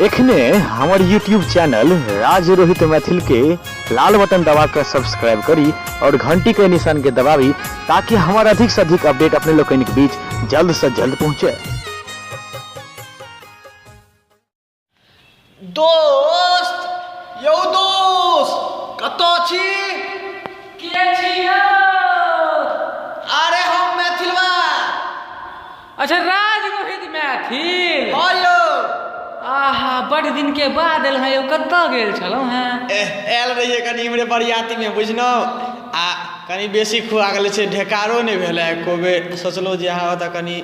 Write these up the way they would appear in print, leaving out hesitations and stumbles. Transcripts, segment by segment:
एखने हमर YouTube channel राज रोहित मैथिल के लाल बटन दबा कर सब्सक्राइब करी और घंटी के निशान के दबावी ताकि हमार अधिक से अधिक अपडेट अपने लोगन के बीच जल्द से जल्द पहुंचे। दोस्त यौ दोस्त कतऽ छी? के छी यौ? अरे हम मैथिलवा। अच्छा राज रोहित मैथिल। हाँ यौ। आहा बड़ दिन के बाद एल हँ यौ, कतऽ गेल छलहुँ हेँ? आयल रहियै कनि इम्हरे बरियातीमे बुझलहुँ, आ कनि बेसी खुआ गेल छै, ढेकारो नहि भेल एको बेर। सोचलहुँ जे अहाँ ओतऽ कनि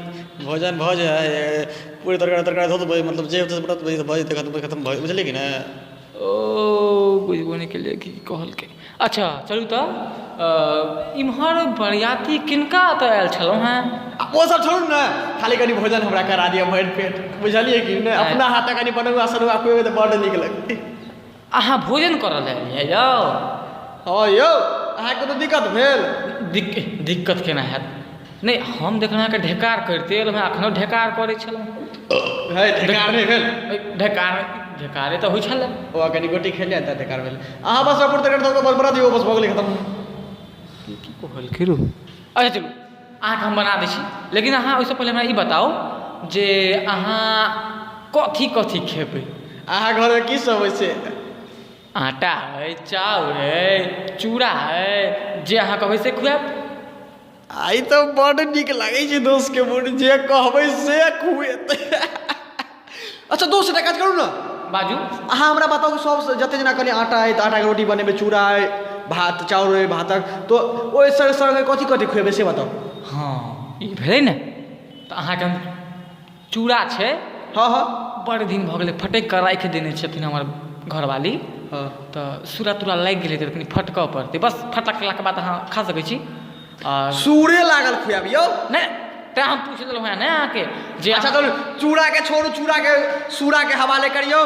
भोजन भऽ जाय, पूरी तरकारी तरकारी धऽ देबै, मतलब जे होतै से भऽ जेतै, खतम खतम भऽ बुझलियै कि नहि। ओ बुझबो नहि केलियै की कहलकै। अच्छा चलू तऽ इम्हर बरियाती किनका ओतऽ आयल छलहुँ हेँ? आ ओ सब छोड़ू ने, खाली कनि भोजन हमरा करा दिअ भरि पेट, बुझलियै कि नहि। अपना हाथक कनि बनौआ सनुआ खुएबै तऽ बड्ड नीक लगतै। अहाँ भोजन करऽ लए एलियै यौ? हँ यौ, अहाँके कोनो दिक्कत भेल? दिक्कत केना हैत? नहि हम देखलहुँ अहाँके ढेकार करिते एलहुँ हेँ, एखनो ढेकार करै छलहुँ। है ढेकार नहि भेल। ढेकार ढेकारे तऽ होइ छलै। ओ कनि गोटी खेलियै तऽ ढेकार भेल। अहाँ बस पूरी तरकारी दऽ कऽ बस बना दियौ, बस भऽ गेलै खतम। की की कहलकै रौ? अच्छा चलू अहाँके हम बना दै छी, लेकिन अहाँ ओहिसँ पहिले हमरा ई बताउ जे अहाँ कथी कथी खेबै? अहाँ घरमे की सब होइ छै? आटा हइ, चाउर हइ, चूड़ा हइ, जे अहाँ कहबै से खुआएब। आइ तऽ बड्ड नीक लागै छै दोस्तके मूड, जे कहबै से खुएतै। अच्छा दोस्त एकटा काज करू ने। बाजू। अहाँ हमरा बताउ सब जते जेना कहलियै आटा अइ तऽ आटाके रोटी बनेबै, चूड़ा अइ, भात चाउर अइ भातक, तऽ ओहि सङ्गे सङ्गे कथी कथी खुएबै से बताउ। हँ ई भेलै ने तऽ अहाँके हम चूड़ा छै। हँ हँ। बड़ दिन भऽ गेलै फटकि कऽ राखि देने छथिन हमर घरवाली। हँ। तऽ सूरा तूरा लागि गेलै तऽ कनि फटकऽ पड़तै, बस फटकलाके बाद अहाँ खा सकै छी। आ सूरे लागल खुआबी यौ। नहि तैँ हम पूछि लेलहुँ हेँ ने अहाँके जे। अच्छा चलू चूड़ाके छोड़ू, चूड़ाके सूराके हवाले करियौ,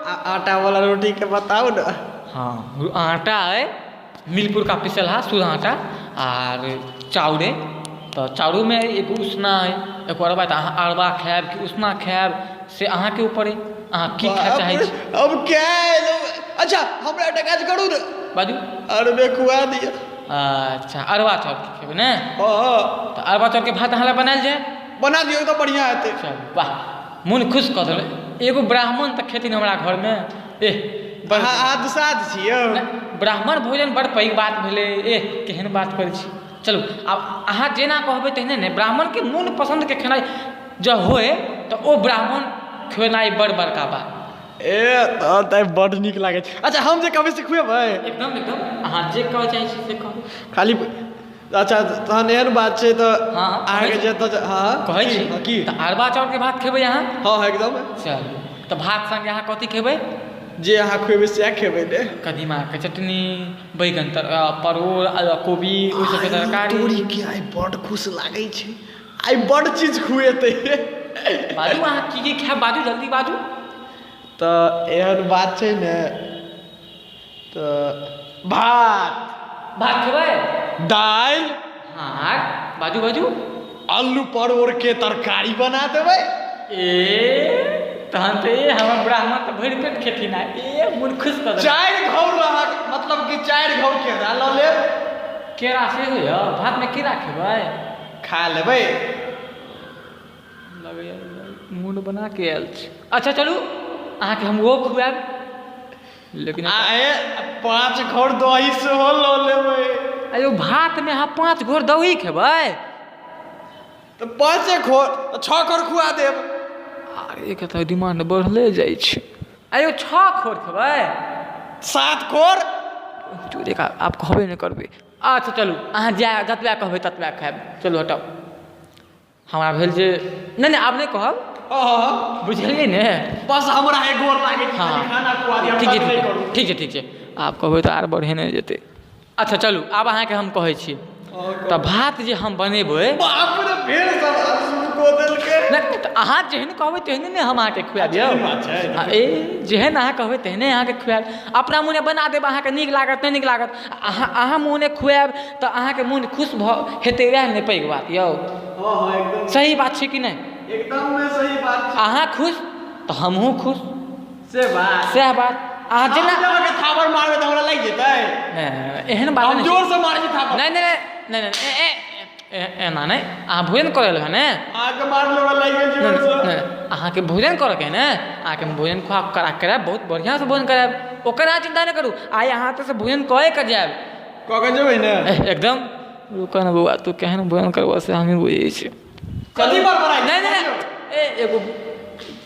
आ आटावला रोटीके बताउ ने। हँ आटा अइ मिलपुरका पिसलहा शुद्ध आटा, आर चाउर अइ, तऽ चाउरोमे एगो उसना अइ एगो अरबा, तऽ अहाँ अरबा खायब कि उसना खायब से अहाँके ऊपर अइ, अहाँ की खाय चाहै छी। अब क्या अच्छा हमरा एकटा काज करू ने। बाजू। अरबे खुआ दिअ। अच्छा अरबा चाउरके खेबै ने? हँ। तऽ अरबा चाउरके भात अहाँ लए बनायल जाय। बना दियौ तऽ बढ़िआँ हेतै। चलू वाह मोन खुश कऽ देलहुँ। एगो ब्राह्मण तऽ खेथिन हमरा घरमे। एह अहाँ अहाँ दुसाध छी यौ? ब्राह्मण भोजन बड़ पैघ बात भेलै। एह केहन बात करै छी। चलू आब अहाँ जेना कहबै तेहने ने, ब्राह्मणके मोन पसन्दके खेनाइ जँ होइ तऽ ओ ब्राह्मण खुएनाइ बड़ बड़का बात। ए तहन तऽ बड्ड नीक लागै छै। अच्छा हम जे कहबै से खुएबै? एकदम एकदम, अहाँ जे कहऽ चाहै छी से कहू खाली। अच्छा तहन एहन बात छै तऽ हँ अहाँके जे तऽ हँ कहै छी की तऽ अरबा चाउरके भात खेबै अहाँ? हँ हँ एकदम। चलू तऽ भात सङ्गे अहाँ कथी खेबै? जे अहाँ खुएबै सएह खेबै ने। कदीमाके चटनी, बैगन तर, परोड़, कोबी, ओहि सबके तरकारी। तोरीके आइ बड्ड खुश लागै छै, आइ बड्ड चीज खुएतै। बाजू अहाँ की की खायब, बाजू जल्दी बाजू। तऽ एहन बात छै ने तऽ भात। भात खेबै? दालि। हँ बाजू बाजू। आलू परोड़के तरकारी बना देबै। ए तहन तऽ ए हमर ब्राह्मण तऽ भरि पेट खेथिन आइ। ए मोन खुश कऽ देलक। 4 घौर अहाँके, मतलब कि 4 घौर केरा लऽ लेब। केरा से होइए? भातमे केरा खेबै? खा लेबै। लगैए मूड बना के आयल छी। अच्छा चलू अहाँके हम ओहो खुआएब, लेकिन आ ए 5 घौर दही सेहो लऽ लेबै। अयो भातमे अहाँ 5 घौर दही खेबै? तऽ 5 घौर 6 घौर खुआ देब। अरे एकर तऽ डिमांड बढ़ले जाइ छै। अयो 6 घौर खेबै? 7 घौर। चोरी का आब कहबे नहि करबै। अच्छा चलू अहाँ जा जतबा कहबै ततबा खायब। चलू हटाउ, हमरा भेल जे नहि नहि आब नहि कहब। हँ बुझलियै ने? बस हमरा एक गोर लागै छै। हँ खाना खुआ दिअ। ठीक छै। नहि करू। ठीक छै ठीक छै, आब कहबै तऽ आर बढ़ेने जेतै। अच्छा चलू आब अहाँके हम कहै छी तऽ भात जे हम बनेबै। बाप रे फेर सब शुरू कऽ देलकै। नहि तऽ अहाँ जेहन कहबै तेहने ने हम अहाँके खुआ दियौ। बात छै। ए जेहन अहाँ कहबै तेहने अहाँके खुआएब। अपना मोने बना देब, अहाँके नीक लागत नहि नीक लागत, अहाँ अहाँ मोने खुआएब तऽ अहाँके मोन खुश भऽ हेतै, वएह ने पैघ बात यौ। हँ हँ एकदम सही बात छै कि नहि? एकदम सही बात छै। अहाँ खुश तऽ हमहूँ खुश। से बात। सएह बात। अहाँ जेना हम जब अहाँके थापड़ मारबै तऽ हमरा लागि जेतै? नहि, नहि, एहन बात हम नहि। जोर से मारै छी थापड़। नहि नहि नहि नहि नहि, ए, ए, ए, एना नहि। अहाँ भोजन कऽ लेलहुँ ने? अहाँके मारले हमरा लागि गेल नहि जोर से। नहि, अहाँके भोजन करऽके है ने? अहाँके हम भोजन खुआ करा करायब, बहुत बढ़िआँसँ भोजन करायब, ओकर अहाँ चिन्ता नहि करू। आइ अहाँ एतऽसँ भोजन कए कऽ जायब। कऽ के जेबै ने? एह, एकदम। रुकऽ ने बौआ, तू केहन भोजन करबऽ से हमही बुझै छियै। कथी बड़बड़ाइ? नहि नहि नहि, ए एगो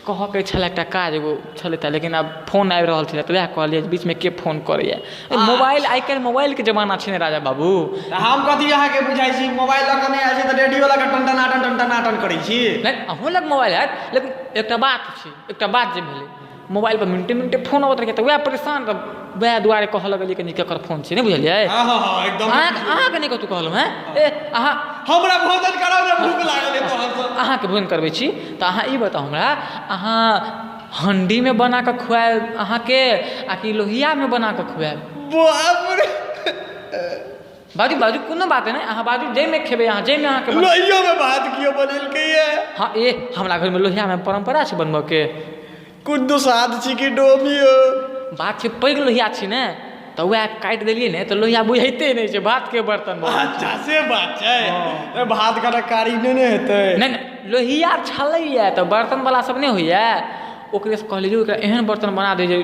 कहऽके छलै, एकटा काज एगो छलै तऽ, लेकिन आब फोन आबि रहल छलै तऽ वएह कहलियै जे बीचमे के फोन करैए। मोबाइल, आइ काल्हि मोबाइलके जमाना छै ने राजा बाबू। तऽ हम कथी अहाँके बुझाइ छी? मोबाइल लऽ कऽ नहि आयल छी तऽ रेडियो लऽ कऽ टन टनाटन टन टनाटन करै छी? नहि, अहूँ लग मोबाइल हैत, लेकिन एकटा बात छै, एकटा बात जे भेलै, मोबाइल पर मिनटे मिनटे फोन अबैत रहै तऽ वएह परेशान, तऽ वएह दुआरे कहऽ लगलियै कनि केकर फोन छै, नहि बुझलियै? हँ हँ हँ, एकदम। अहाँके नहि कतहु कहलहुँ हेँ। ए अहाँ हमरा भोजन कराउ ने, भूख लागल है तोहर से। अहाँके भोजन करबै छी तऽ अहाँ ई बताउ हमरा, अहाँ हण्डीमे बना कऽ खुआएब अहाँके आ कि लोहियामे बना कऽ खुआएब? बाप रे! बाजू बाजू, कोनो बात नहि, अहाँ बाजू, जाहिमे खेबै अहाँ, जाहिमे अहाँके। लोहियोमे भात केओ बनेलकै ये? हँ, ए हमरा घरमे लोहियामे परम्परा छै बनबऽके। कुन दुसाध छी कि डोमियो? बात छै पैघ लोहिया छै ने, तऽ वएह काटि देलियै ने तऽ लोहिया बुझैते नहि छै, भातके बर्तन भऽ गेल। अच्छा, से बात छै। तऽ भात कटा कारी नहि ने हेतै? नहि नहि, लोहिया छलैया तऽ बर्तनवला सब नहि होइया, ओकरेसँ कहलियै जे ओकरा एहन बर्तन बना दे जे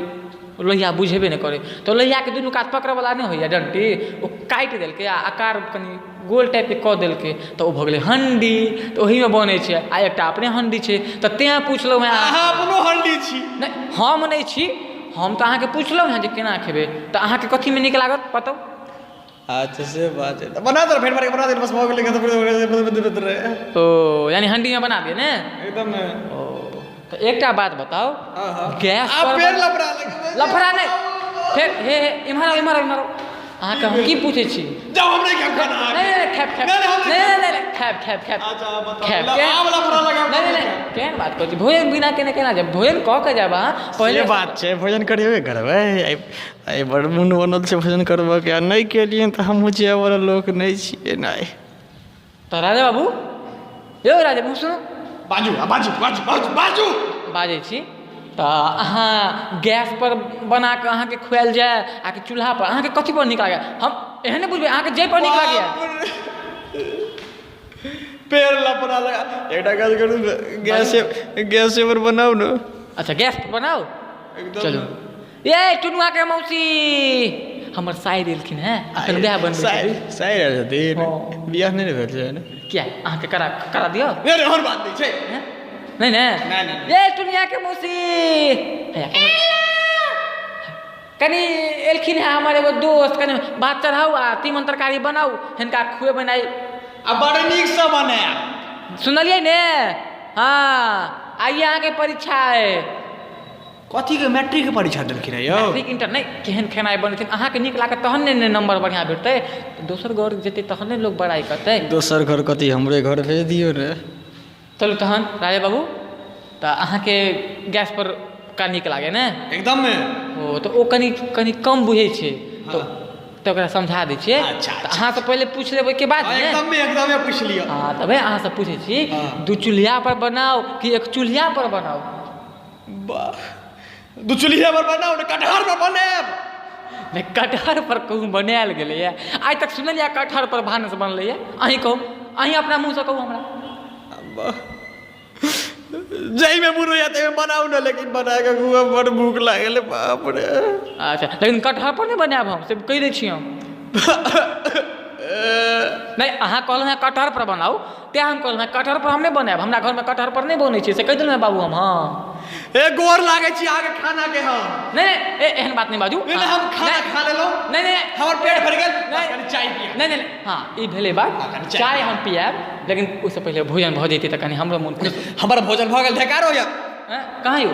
लोहिया बुझेबे नहि करै। तऽ लोहियाके दुनू कात पकड़ऽवला नहि होइया डण्टी, ओ काटि देलकै आ आकार कनि गोल टाइपके कऽ देलकै तऽ ओ भऽ गेलै हण्डी। तऽ ओहीमे बनै छै आ एकटा अपने हण्डी छै, तऽ तेँ पुछलहुँ हेँ। अहाँ अपनो हण्डी छी? नहि, हम नहि छी। हम तऽ अहाँके पुछलहुँ हेँ जे केना खेबै, तऽ अहाँके कथीमे नीक लागत, बताउ। अच्छा, से बात छै, तऽ बना दे, फेर मारि बना दे, बस भऽ गेलै। ओ यानी हण्डीमे बना दिअ ने? एकदम। ओ तऽ एकटा बात बताउ। हँ हँ। गैस आब पर फेर लफड़ा लगबै? लफड़ा नहि, फेर हे हे, इम्हर आउ, इम्हर आउ, इम्हर आउ। अहाँके हम की पूछै छी? जाउ, हम नहि खायब खाना। नहि नहि नहि, खायब खायब। नहि, नहि, हम नहि नहि नहि, खायब खायब खायब। अच्छा, बताउ। खायब। आब लफड़ा लगायब? नहि नहि नहि, केहन बात करै छी? भोजन बिना केने केना जायब? भोजन कऽ के जायब अहाँ पहिले पहिले। बात छै, भोजन करेबे करबै। आइ आइ बड़ मोन बनल छै भोजन करबऽके, आ नहि केलियै तऽ हमहूँ जायवला लोक नहि छियै नहि। तऽ राजा बाबू, यौ राजा बाबू, सुनू। बाजू आ बाजू बाजू बाजू बाजू। बाजै छी, तऽ अहाँ गैस पर बना कऽ अहाँके खुआयल जाय आ कि चूल्हा पर? अहाँके कथी पर नीक लागैए? हम एहन नहि बुझबै, अहाँके जाहि पर नीक लागैए। बाप रे। पेड़ लफड़ा लगा, एकटा काज करू ने, गैसे गैसे पर बनाउ ने। अच्छा, गैस पर बनाउ। एकदम। चलू। ये टुनुआ के मौसी, हमर साइर एलखिन हेँ, अखन वएह बनबै साइर छथिन। साइर आयल छथिन? हँ। बियाह नहि ने भेल छै ने? किया, अहाँके करा करा दिअ? नहि नहि, ओहन बात नहि छै। हैं? नहि ने? नहि, नहि। ये टुनिया के मौसी, हैया, कनि एलखिन हेँ हमर एगो दोस्त, कनि भात चढ़ाउ आ तीमन तरकारी बनाउ, हिनका खुएबनि आइ। आ बड़ नीकसँ बनायब। सुनलियै ने? हँ, आइए अहाँके परीक्षा अइ। कथीके? मैट्रिकके परीक्षा देलखिन हँ यौ? मैट्रिक इंटर नहि, केहन खेनाइ बनेथिन अहाँके नीक लागत तहन ने, ने नम्बर बढ़िआँ भेटतै। दोसर घर जेतै तहन ने लोक बड़ाइ करतै। दोसर घर कथी, हमरे घर भेज दियौ ने। चलू तहन राजा बाबू, तऽ अहाँके गैस पर का नीक लागै ने? एकदम। ओ तऽ ओ कनि कनि कम बुझै छै तऽ तऽ ओकरा समझा दै छियै। अच्छा, तऽ अहाँसँ पहिले पूछि लेबै के बाद ने। एकदमे एकदमे, पूछि लिअ। हँ, तऽ भाइ अहाँसँ पूछै छी, हँ। दू चूल्हिया पर बनाउ कि एक चूल्हिया पर बनाउ? वाह, दू चूल्हिया पर बनाउ ने, कटहर पर बनायब। नहि, कटहर पर कहूँ बनायल गेलैए आइ तक? सुनलियै कटहर पर भानस बनलैए? अहीं कहू, अहीं अपना मुँहसँ कहू हमरा। वाह, जाहिमे मोन होइए ताहिमे बनाउ ने, लेकिन बना कऽ खुआउ, बड़ भूख लागल है, बाप रे। अच्छा, लेकिन कटहर पर नहि बनायब हम, से कहि दै छी हम। नहि, अहाँ कहलहुँ हेँ कटहर पर बनाउ, तेँ हम कहलहुँ हेँ कटहर पर हम नहि बनायब। हमरा घरमे कटहर पर नहि बनै छै, से कहि देलहुँ हेँ बाबू हम। हँ। ए गोर लागै छी अहाँके खाना के हम। नहि नहि, ए एहन बात नहि बाजू। नहि नहि, हम खाना नहि। खा लेलहुँ। नहि नहि। हमर पेट भरि गेल। नहि। बस कनि चाय पिया। नहि नहि नहि, हँ, ई भेलै बात। कनि चाय। चाय हम पियाएब, लेकिन ओहिसँ पहिले भोजन भऽ जैतै तऽ कनि हमरो मोन खुश। हमर भोजन भऽ गेल, ढेकारो यऽ। हँ, कहाँ यौ?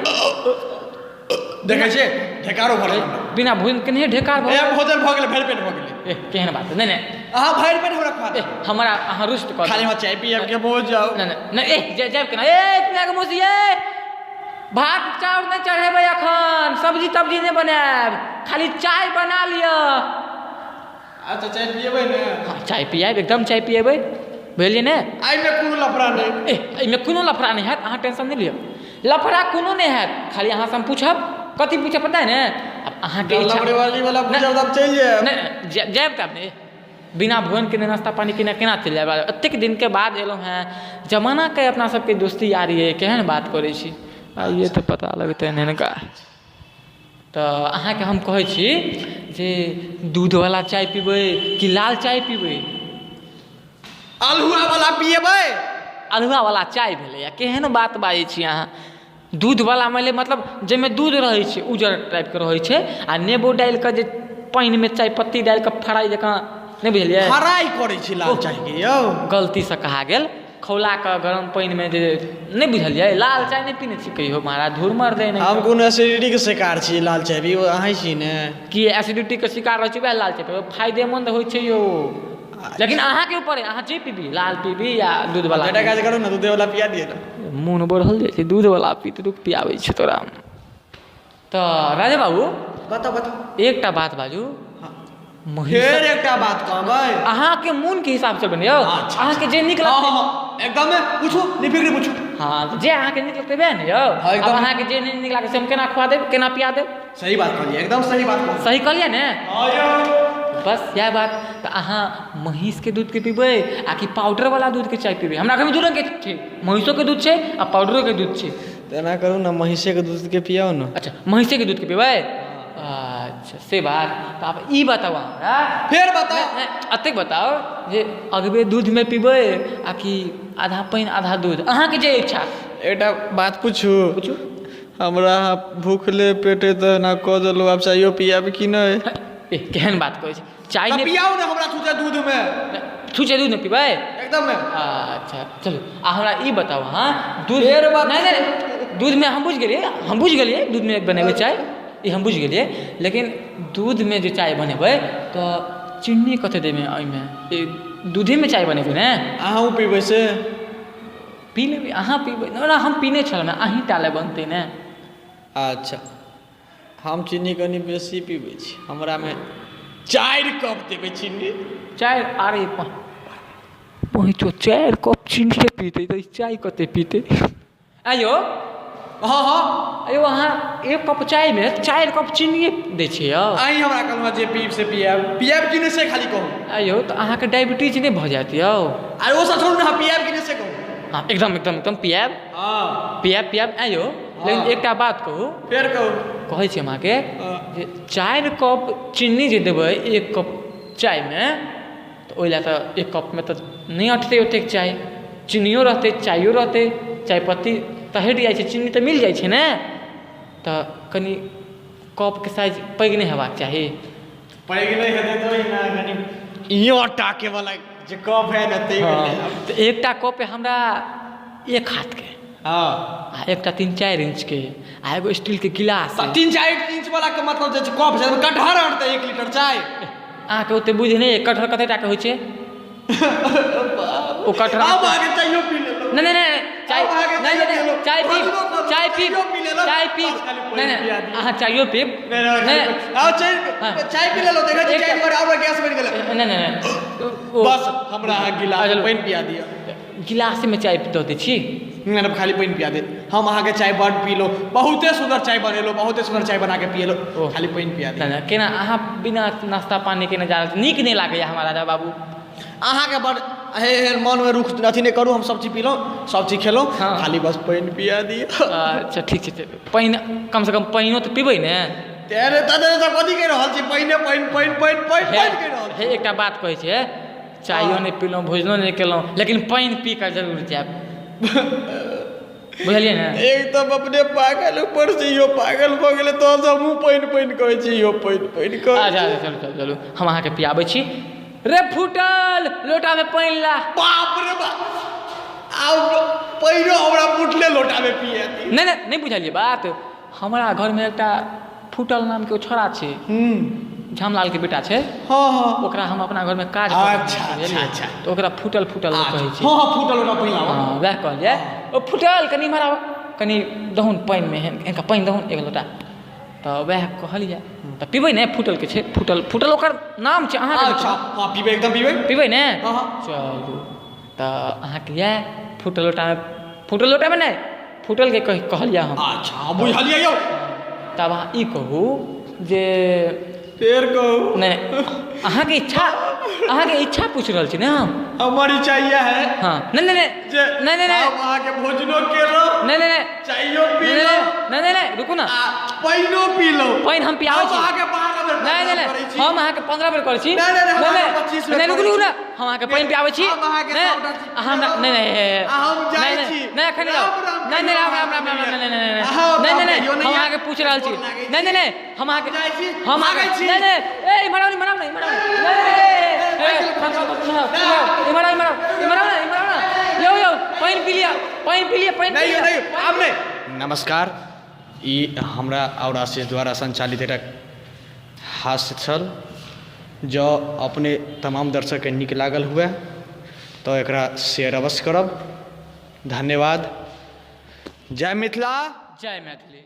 देखै छियै, ढेकारो भऽ गेल हमरा। बिना भोजन केने ढेकार भऽ ए भोजन भऽ गेलै, भरि पेट भऽ गेलै। ए केहन बात? नहि नहि। अहाँ भरि पेट हमरा खुआ ए दिअ। हमरा अहाँ रुष्ट कऽ खाली देब। हम चाय पियाब के पहुँच जाउ। नहि नहि नहि, ए जायब केना? ए पिया के मौसी, ए भात चाउर नहि चढ़ेबै एखन, सब्जी तब्जी नहि बनायब, खाली चाय बना लिअ। अच्छा, चाय पियेबै ने? हँ, चाय पियाएब, एकदम चाय पियेबै, बुझलियै ने? एहिमे कोनो लफड़ा नहि। ए एहिमे कोनो लफड़ा नहि हैत, अहाँ टेंशन नहि लिअ, लफड़ा कोनो नहि हैत। खाली अहाँसँ हम पूछब कथी पूछब पता है ने? आब अहाँके इच्छा वाली वाला पूछब तब चलि जायब। नहि, जायब तब ने, बिना भोजन केने नाश्ता पानी केने केना चलि जायब? एतेक दिनके बाद एलहुँ हेँ, जमानाके अपना सबके दोस्ती यारी अइ, केहन बात करै छी। आइए तऽ पता लगतनि हिनका। तऽ अहाँके हम कहै छी जे दूधवला चाय पीबै कि लाल चाय पीबै? अल्हुआ वाला पिएबै। अल्हुआवला चाय भेलैए? केहन बात बाजै छी अहाँ। दूधवला मानि लिअ मतलब जाहिमे दूध रहै छै, उज्जर टाइपके रहै छै, आ नेबो डालि कऽ जे पानिमे चायपत्ती डालि कऽ फ्राइ जकाँ, नहि बुझलियै? फ्राइ करै छी लाल चाय के यौ। गलतीसँ कहा गेल, खौला कऽ गरम पानिमे जे, नहि बुझलियै? लाल चाय नहि पीने छी कहियो महाराज? धूर मर दे। हम कोनो एसिडिटीके शिकार छी, लाल चाय पी अहीं छी ने। कि एसिडिटीके शिकार रहै छै वएह लाल चाय पीबै? फायदेमन्द होइ छै यौ, लेकिन अहाँके ऊपर अइ, अहाँ जे पीबी, लाल पीबी या दूधवला। एकटा काज करू ने, दूधेवला पिया दिअ ने। मोन बढ़ल जाइ छै, दूधवला पीत, रुक पियाबै छै तोरा। तऽ राजा बाबू, बताउ बताउ। एकटा बात बाजू। महीष फेर एकटा बात कहबै? अहाँके मोनके हिसाबसँ बनियौ। अच्छा। अहाँके जे नीक हँ। लगतै। हँ, एकदम पूछू, निफिक्र पूछू। हँ, तऽ जे अहाँके नीक लगतै वएह ने यौ। हँ, एकदम। आब अहाँके जे नहि नीक लागतै से हम केना खुआ देब, केना पिया देब? सही बात कहलियै, एकदम सही बात कहलियै। सही कहलियै ने? हँ यौ। बस इएह बात। तऽ अहाँ महीँसके दूधके पीबै आ कि पाउडरवला दूधके चाय पीबै? हमरा घरमे दू रङ्गके छै, महीँसोके दूध छै आ पाउडरोके दूध छै। तऽ एना करू ने, महीँसेके दूधके पियाउ ने। अच्छा, महीँसेके दूधके पीबै। अच्छा से बात। तऽ आब ई बताउ हमरा। फेर बताउ। नहि, एतेक बताउ जे अगबे दूधमे पीबै आ कि आधा पानि आधा दूध, अहाँके जे इच्छा। एकटा बात पूछू? पूछू। हमरा अहाँ भूखले पेटे तऽ एना कऽ देलहुँ, आब चाइयो पियाब कि नहि? ए, केहन बात कहै छी, चाय तऽ नहि पियाउ ने हमरा छुछे दूधमे। छुछे दूध नहि पीबै? एकदम। अच्छा चलू, आ हमरा ई बताउ अहाँ दूध फेर बात- नहि नहि, दूधमे हम बुझि गेलियै, हम बुझि गेलियै, दूधमे बनेबै चाय, ई हम बुझि गेलियै, लेकिन दूधमे जे चाय बनेबै तऽ चिन्नी कते देबै ओहिमे? ई दूधेमे चाय बनेबै ने? अहूँ पीबै से? पी लेबै, अहाँ पीबै। ओना हम पीने छलहुँ ने, अहीँ टा लए बनतै ने। अच्छा, हम चीनी कनि बेसी पीबै छी, हमरामे 4 कप देबै चीनी। चारि? अरे पहुँचो, 4 कप चीनी पीतै तऽ ई चाय कते पीतै? आँय यौ। हँ हँ। आँय यौ, अहाँ 1 कप चायमे 4 कप चीनिए दै छियै यौ? अहीं हमरा कहलहुँ जे पीब से पियाब, पियाब कि नहि से खाली कहू। आँय यौ, तऽ अहाँके डायबिटीज नहि भऽ जायत यौ? अरे ओ सब छोड़ू ने, अहाँ पियाब कि नहि से कहू। हँ, एकदम एकदम एकदम पियाब। हँ। पियाब पियाब। आँय यौ, लेकिन एकटा बात कहू। फेर कहू। कहै छी हम अहाँके हँ। जे 4 कप चीनी जे देबै 1 कप चायमे, तऽ ओहि लए तऽ 1 कपमे तऽ नहि अटतै ओतेक चाय। चीनियो रहतै, चायो रहतै, चायपत्ती तऽ हटि जाइ छै, चीनी तऽ मिल जाइ छै ने, तऽ कनि कपके साइज पैघ नहि हेबाक चाही? पैघ नहि हेतै तऽ ओहिना कनि इहो टाके वाला जे कप है ने, ताहिमे लेब। तऽ एकटा कप हमरा 1 हाथके आ एकटा 3-4 इंचके आ एगो स्टीलके गिलास। तऽ 3-4 इंच वाला के मतलब जे छै कप छै, ओहिमे कटहर अटतै 1 लीटर चाय? अहाँके ओते बुझि नहि अइ, कटहर कते टाके होइ छै? ओ कटहर आब अहाँके चाइयो पी लेलहुँ। नहि नहि नहि, चाय आब अहाँके नहि नहि चाइयो नहि, चाय पी पीब। लेलहुँ, भोजनो चाय पीब। चाइयो पी लेलहुँ, चाय पीब। बस खाली पानि नहि नहि पिया दिअ। अहाँ चाइयो पीब। नहि नहि, नहि। आब चाय हाँ। चाय पी लेलहुँ, देखै छी चाय दुआरे आओर गैस बनि गेलै। नहि नहि नहि, ओ बस हमरा अहाँ गिलास चलू। पानि पिया दिअ। गिलासमे चाय दऽ दै छी। नहि नहि, खाली पानि पिया दे। हम अहाँके चाय बड्ड पीलहुँ, बहुते सुन्दर चाय बनेलहुँ, बहुते सुन्दर चाय बना के पियेलहुँ। ओ। खाली पानि पिया नहि दिअ। नहि, केना अहाँ बिना नाश्ता पानी केने जा रहल छी? नीक नहि लागैए हमरा राजा बाबू। अहाँके बड हे हे मनमे रुख अथी नहि करू, हम सब चीज पीलहुँ, सब चीज खेलहुँ। हँ। खाली बस पानि पिया दिअ। अच्छा ठीक छै, तऽ पानि कमसँ कम पानिओ तऽ पीबै ने। तेरे तते सब कथी कहि रहल छी? पानिए पानि पानि पानि पानि हे पानि कहि रहल छी। हे, एकटा बात कहै छै, चायो नहि पीलहुँ, भोजनो नहि केलहुँ, लेकिन पानि पी कऽ जरूर जायब, बुझलियै ने? एकदम अपने पागल, ऊपर से इहो पागल भऽ गेलै, तहन से हमहूँ पानि पानि कहै छी, इहो पानि पानि कहै अच्छा छी। अच्छा, चलू चलू चलू, हम अहाँके पियाबै छी। रे फूटल लोटामे पानि ला। बाप रे बाप, आब पानिओ हमरा फुटले लोटामे पिया दी? नहि नहि, नहि बुझलियै बात। हमरा घरमे एकटा फूटल नामके ओ छोड़ा छै, झामलालके बेटा छै। हँ हँ। ओकरा हम अपना घरमे काज करै अच्छा, छियै, बुझलियै? अच्छा, अच्छा। तऽ ओकरा फूटल फूटल लोक कहै छै। हँ हँ, फूटल लोटा पानि लाबऽ। हँ, वएह कहलियै। ओ फूटल, कनि इम्हर आबऽ, कनि दहुन पानिमे, हिनका पानि दहुन एक लोटा। तऽ वएह कहलियै, तऽ पीबै ने? फूटलके छै, फूटल फूटल ओकर नाम छै अहाँके। अच्छा हँ, पीबै, एकदम पीबै। पीबै ने? हँ हँ। चलू, तऽ अहाँके इएह फूटल लोटामे, फूटल लोटामे नहि, फूटलके कहलियै हम। अच्छा हँ, बुझलियै यौ। तब अहाँ ई कहू जे फेर कहू। नहि, अहाँके इच्छा, अहाँके इच्छा पूछि रहल छी ने हम। हमर इच्छा इएह है हँ, नहि नहि नहि जे नहि नहि नहि हम अहाँके भोजनो केलहुँ, नहि नहि नहि चाइयो नहि पीलहुँ, नहि नहि नहि, रुकू ने। आ पानिओ पीलहुँ। पानि हम पियाबै हम छी। अहाँके 12 बेर नहि नहि प्रणाम करै नहि छी। हम अहाँके 15 बेर करै छी। नहि, नहि, नहि, हम नहि अहाँके 25 बेर नहि, रुकू करै रुकू ने, छी। हम अहाँके पानि पियाबै छी। हम अहाँके नहि, सबटा चीज अहाँ हमरा नहि नहि आ हम जाइ नहि छी। नहि, एखन नहि जाउ। राम राम नहि नहि, कहियौ, राम राम राम राम, नहि नहि नहि अहाँ नहि नहि नहि, कहियौ नहि, हम अहाँके पूछि रहल छी। गोर लागै छी। नहि नहि नहि, हम अहाँके जाइ छी, हम भागै अहाँके छी। नहि नहि, ए इम्हर आउ, इम्हर आउ ने, इम्हर आउ। नहि नहि नहि, इम्हर आउ, इम्हर आउ, इम्हर आउ ने, इम्हर आउ ने। यौ यौ, पानि पी लिअ, पानि पी लिअ, पानि पी नहि यौ, लिअ। नहि यौ, आब नहि। नमस्कार, ई हमरा आओर आशीष द्वारा सञ्चालित एकटा हास्य छल। जँ अपने तमाम दर्शकके नीक लागल हुए तऽ एकरा शेयर अवश्य करब। धन्यवाद। जय मिथिला, जय मैथिली।